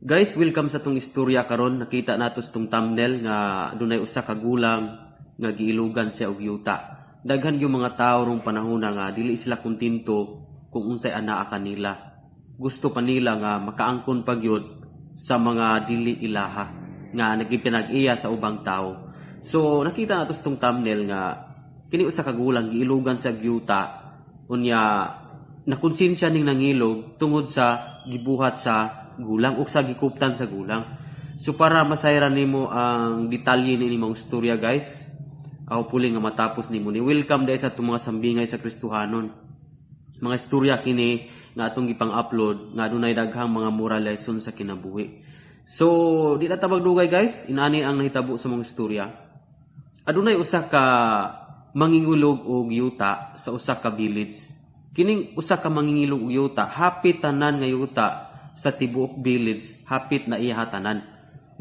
Guys, welcome sa tong istorya karon. Nakita nato sa tong thumbnail nga dunay usa ka gulang nga giilugan siya og yuta. Daghan gyud mga tawo rong panahon nga dili sila kontento kung unsay anaa kanila. Gusto pa nila nga makaangkon pa gyud sa mga dili ilaha nga nagipinag-iya sa ubang tao. So nakita nato sa tong thumbnail nga kini usa ka gulang giilugan sa yuta, unya nakonsensya ning nangilog tungod sa gibuhat sa gulang ug sa gikuptan sa gulang. So para masayran nimo ang detalye ni mga istorya, guys, ako puli nga matapos nimo ni welcome dahil sa atong mga sambingay sa Kristohanon. Mga istorya kini nga atong gipang-upload nga adunay daghang mga moral lesson sa kinabuhi. So di na ta magdugay, guys, inani ang nahitabo sa mga istorya. Adunay usa ka mangingilog og yuta sa usa ka village. Kining usa ka mangingilog og yuta, hapit tanan nga yuta sa tibuok village, hapit na iya tanan.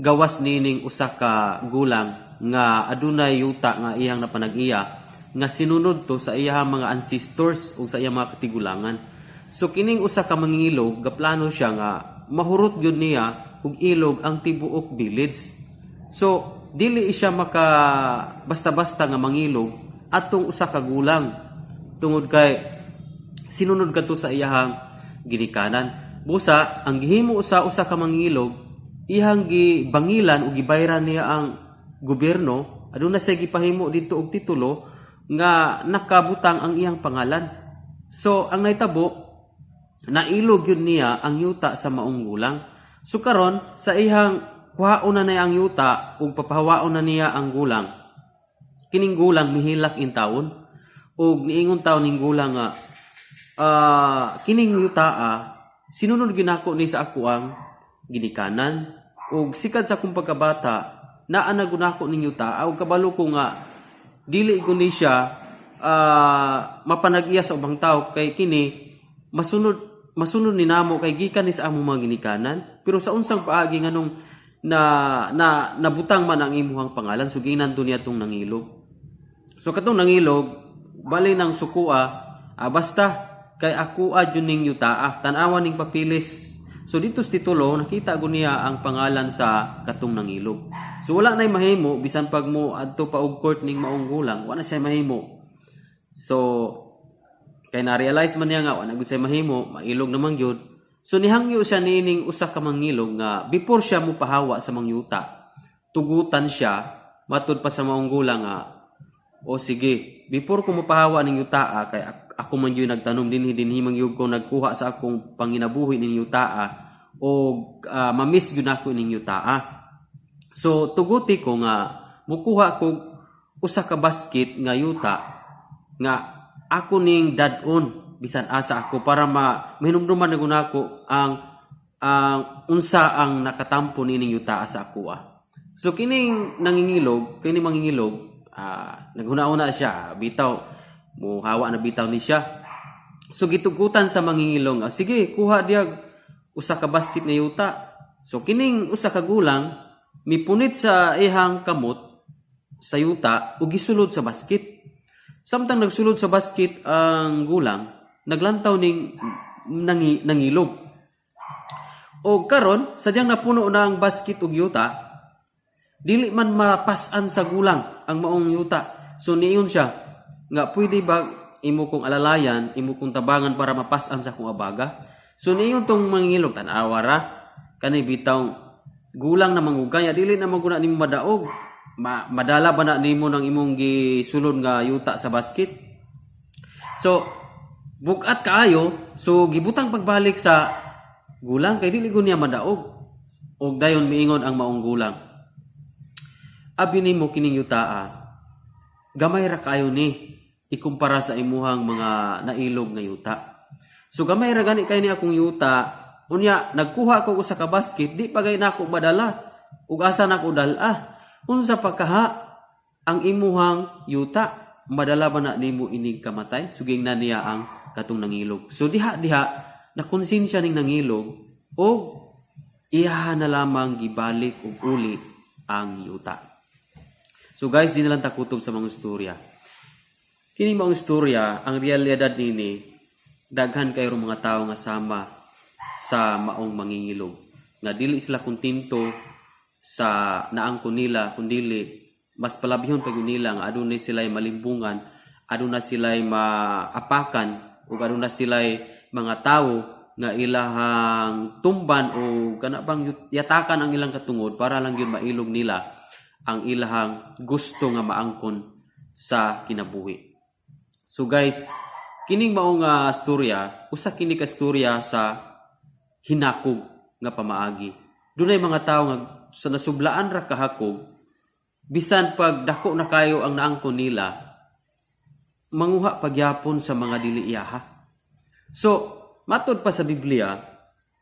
Gawas nining usa ka gulang nga adunay yuta nga iyang napanag-iya nga sinunod to sa iyang mga ancestors o sa iyang mga katigulangan. So kining usa ka mangingilog, gaplano siya nga mahurot gyud niya og ilog ang tibuok village. So dili siya maka basta-basta nga mangilog atong usa ka gulang tungod kay sinunod kadto sa iyahang ginikanan. Busa ang gihimo sa usa ka mangilog, iyang gibangilan o gibayran niya ang gobyerno, aduna siya gipahimo didto og titulo nga nakabutang ang iyang pangalan. So ang nahitabo, nailog yun niya ang yuta sa maong gulang. So karon sa iyang kuhaon na niya ang yuta ug papahawaon na niya ang gulang. Kining gulang mihilak in taon ug niingon taon ning gulang nga kining yuta sinunod ginako ni sa ako ang ginikanan ug sikad sa akong pagkabata naa na gunako ning yuta ug kabalo ko nga dili ko ni siya mapanag-iya sa ubang tao kay kini masunod masunod ni namo kay gikan ni sa among mga ginikanan, pero sa unsang paagi nganong na na nabutang man ang imuhang pangalan? So ginan niya tong nangilog. So katong nangilog bali nang sukua, basta kay ako adyo ning yutaa, tan-awan ning papilis. So dito sa titulo nakita ko niya ang pangalan sa katong nangilog. So wala nay mahimo, bisan pag mo adto pa og court ning maong gulang, wala siya mahimo. So kay na-realize man niya nga wala gyud siya mahimo, mailog naman gyud. So nihangyo siya niining usa ka mangilog nga before siya mopahawa sa mangyuta, tugutan siya matud pa sa maong gulang nga, "O sige, before ko mopahawa ning yutaa kay ako man gyud nagtanom dinhi, dinhi man gyud ko nagkuha sa akong panginabuhi ning yutaa o mamiss gyud nako ning yutaa. So tuguti ko nga mukuha ko usa ka basket nga yuta nga ako ning dad-on bisan asa ako para ma mahinumduman na gud nako ang unsa ang nakatampo nining yuta sa ako." So kining nangingilog, kini mangingilog, naghuna-una siya, bitaw muhawa na bitaw ni siya. So gitugutan sa mangingilong, "Sige, kuha diag usa ka basket nga yuta." So kining usa ka gulang mipunit sa ihang kamot sa yuta ug gisulod sa basket. Samtang nagsulod sa basket ang gulang, naglantaw ning nangilog. O karon, sadyang napuno na ang basket og yuta, dili man mapasan sa gulang ang maong yuta. So niingon siya nga, "Pwede ba imo kong alalayan, imo kong tabangan para mapasan sa akong abaga?" So niingon tong mangingilog, "Tan-awa ra kani bitaw gulang na mangugay, dili na maguna nimo madaog. Madala ba na nimo ng imong gisulod nga yuta sa basket?" So bugat kaayo, so gibutang pagbalik sa gulang kay dili gud niya madaog. Og dayon miingon ang maong gulang, "Abi nimo kining yutaa, gamay ra kaayo ni ikumpara sa imuhang mga nailog nga yuta. So gamay ra gani kay ni akong yuta, unya nagkuha ko usa ka basket, di pa gay nako madala. Ug asa nako dala? Unsa pa kaha ang imuhang yuta? Madala ba na nimo inig kamatay?" Suging na niya ang katong nangilog. So diha diha nakonsensya ning nangilog og iyaha na lamang gibalik og uli ang yuta. So guys, di na lang takutob sa mga istorya. Kini maong istorya, ang realidad nini, daghan kayo mga tao nga sama sa maong mangingilog. Nga dili sila kontento sa naangkon nila, kundili mas palabhon pa gyud nila nga adunay sila malimbungan, aduna sila maapakan ug aduna sila mga tawo nga ilahang tumban o kana bang yatakan ang ilang katungod para lang gyud mailog nila ang ilahang gusto nga maangkon sa kinabuhi. So guys, kining mao nga storya, usa kini ka storya sa hinakog nga pamaagi. Dunay mga tawo nga sa nasublaan ra kahakog, bisan pag dako na kayo ang naangkon nila, manguha pagyapon sa mga dili iyaha. So, matod pa sa Biblia,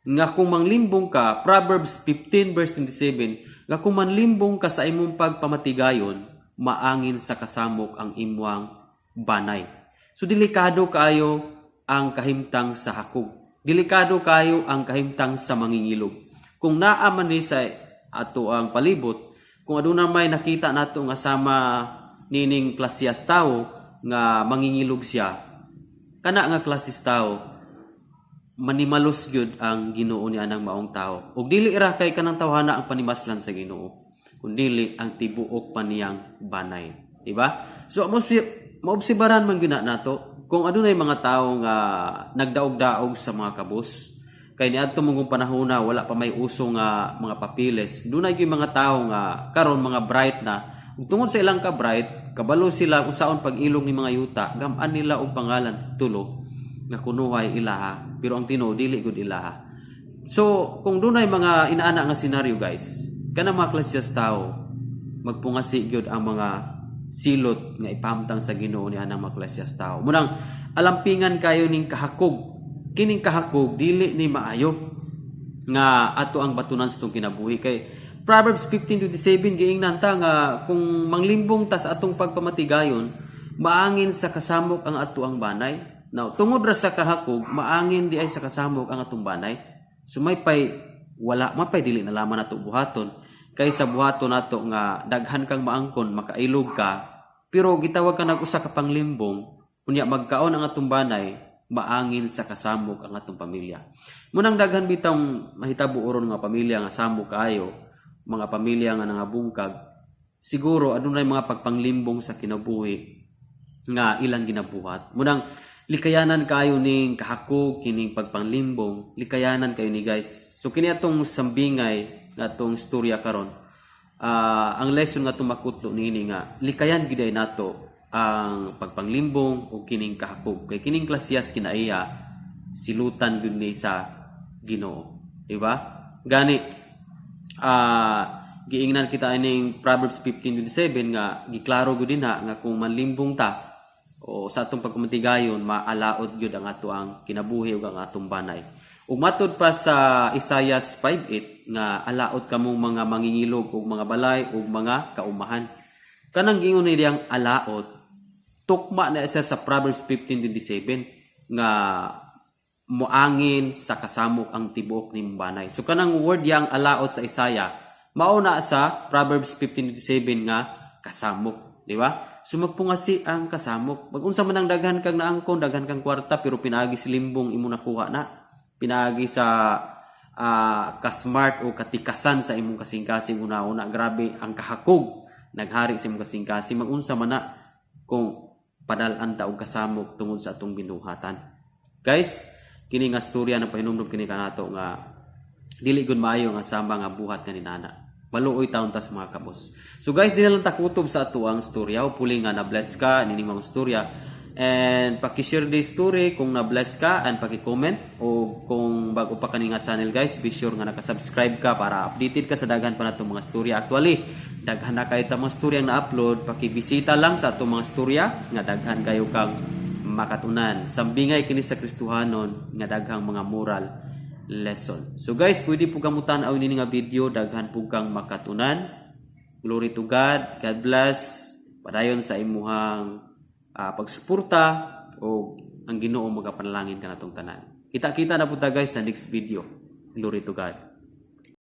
nga kung manglimbong ka, Proverbs 15 verse 27, nga kung manlimbong ka sa imong pagpamatigayon, maangin sa kasamok ang imong banay. So delikado kaayo ang kahimtang sa hakog. Delikado kayo ang kahimtang sa mangingilog. Kung naa man ni sa ato ang palibot, kung aduna may nakita nato nga sama nining klasiyas tawo nga mangingilog siya, kana nga klases tawo manimalos gyud ang Ginoo ni anang maong tao. Ug dili ra kay kanang tawhana ang panimaslan sa Ginoo, kundili ang tibuok pa niyang banay. Diba? So maobserbaran man gyud na nato kung adunay mga tawo nga nagdaog-daog sa mga kabus. Kay niadto mong panahon na wala pa may uso nga mga papiles, dunay gyud mga tawo nga karon mga bright na. Ug tungod sa ilang ka bright, kabalo sila kung saon pag-ilong ni mga yuta, gam-an nila og pangalan tulo nga kunuhay ilaha, pero ang tinuod dili gud ilaha. So kung dunay mga inaana nga senaryo, guys, kana mga klasiyas tao, magpungasi gyud ang mga silot nga ipahamtang sa Ginoo ni anang mga klasiyas tao. Munang alampingan kayo ning kahakog. Kining kahakog dili ni maayo nga ato ang batunan sa itong kinabuhi, kay Proverbs 15:27 giingnan ta nga kung manglimbong ta sa atong pagpamatigayon, maangin sa kasamok ang ato ang banay. Now, tungod ra sa kahakog, maangin di ay sa kasamok ang atong banay. So may pay wala, mapay dili na laman nato buhaton kaysa buhaton nato nga daghan kang maangkon, makailog ka, pero gitawag ka nag usa ka panglimbong, unya magkaon ang atong banay, maangin sa kasamok ang atong pamilya. Munang daghan bitang mahitabo oron nga pamilya nga samok kaayo, mga pamilya nga nangabungkag, siguro adunay mga pagpanglimbong sa kinabuhi nga ilang ginabuhat. Munang likayanan kayo ning kahakog, kining pagpanglimbong, likayanan kayo ni, guys. So kini atong sambingay nga atong storya karon. Ang lesson nga tumakutlo niini nga likayan gid ay nato ang pagpanglimbong o kining kahakog. Kay kining klasiyas kinaiya silutan gyud ni sa Ginoo. Diba? Gani giingnan kita ining Proverbs 15:27 nga giklaro gud dinha nga kung manlimbong ta o sa atong pagkumatigayon, maalaot gyud ang ato ang kinabuhi ug ang atong banay. Ug matod pa sa Isaiah 5:8 nga alaot kamong mga mangingilog ug mga balay ug mga kaumahan. Kanang giingon niyang alaot, tukma na siya sa Proverbs 15:27 nga moangin sa kasamok ang tibuok nimong banay. So kanang word yang alaot sa Isaiah, mao na sa Proverbs 15:27 nga kasamok, di ba? So magpungasi ang kasamok. Magunsa man ang daghan kang naangkon, daghan kang kwarta, pero pinaagi sa limbong imo nakuha na. Pinaagi sa ka-smart o katikasan sa imong kasing-kasing una-una. Grabe ang kahakog naghari sa imong kasing-kasing. Magunsa man na kung padal-an ta og kasamok tungod sa atong binuhatan. Guys, kini nga storya na pahinumdum kini kanato nga dili gud maayo nga sama nga buhat nga ninana. Maluoy taon tas mga kabos. So guys, di na lang takutob sa ato ang storya. Hopefully nga na-bless ka nining mga storya. And paki-share this story kung na-bless ka and paki-comment, o kung bago pa kani nga channel, guys, be sure nga naka-subscribe ka para updated ka sa daghan pa natong mga storya. Actually, daghan na kayo ta mga storya na upload, paki-bisita lang sa atong mga storya nga daghan kayo kang makatunan. Sambingay kini sa Kristohanon nga daghang mga moral lesson. So guys, pwede po kamo tan-aw nini nga video, daghan po kang makatunan. Glory to God. God bless. Padayon sa imuhang pagsuporta o ang Ginoo magapanalangin kanatong tanan. Kita-kita na po ta, guys, sa next video. Glory to God.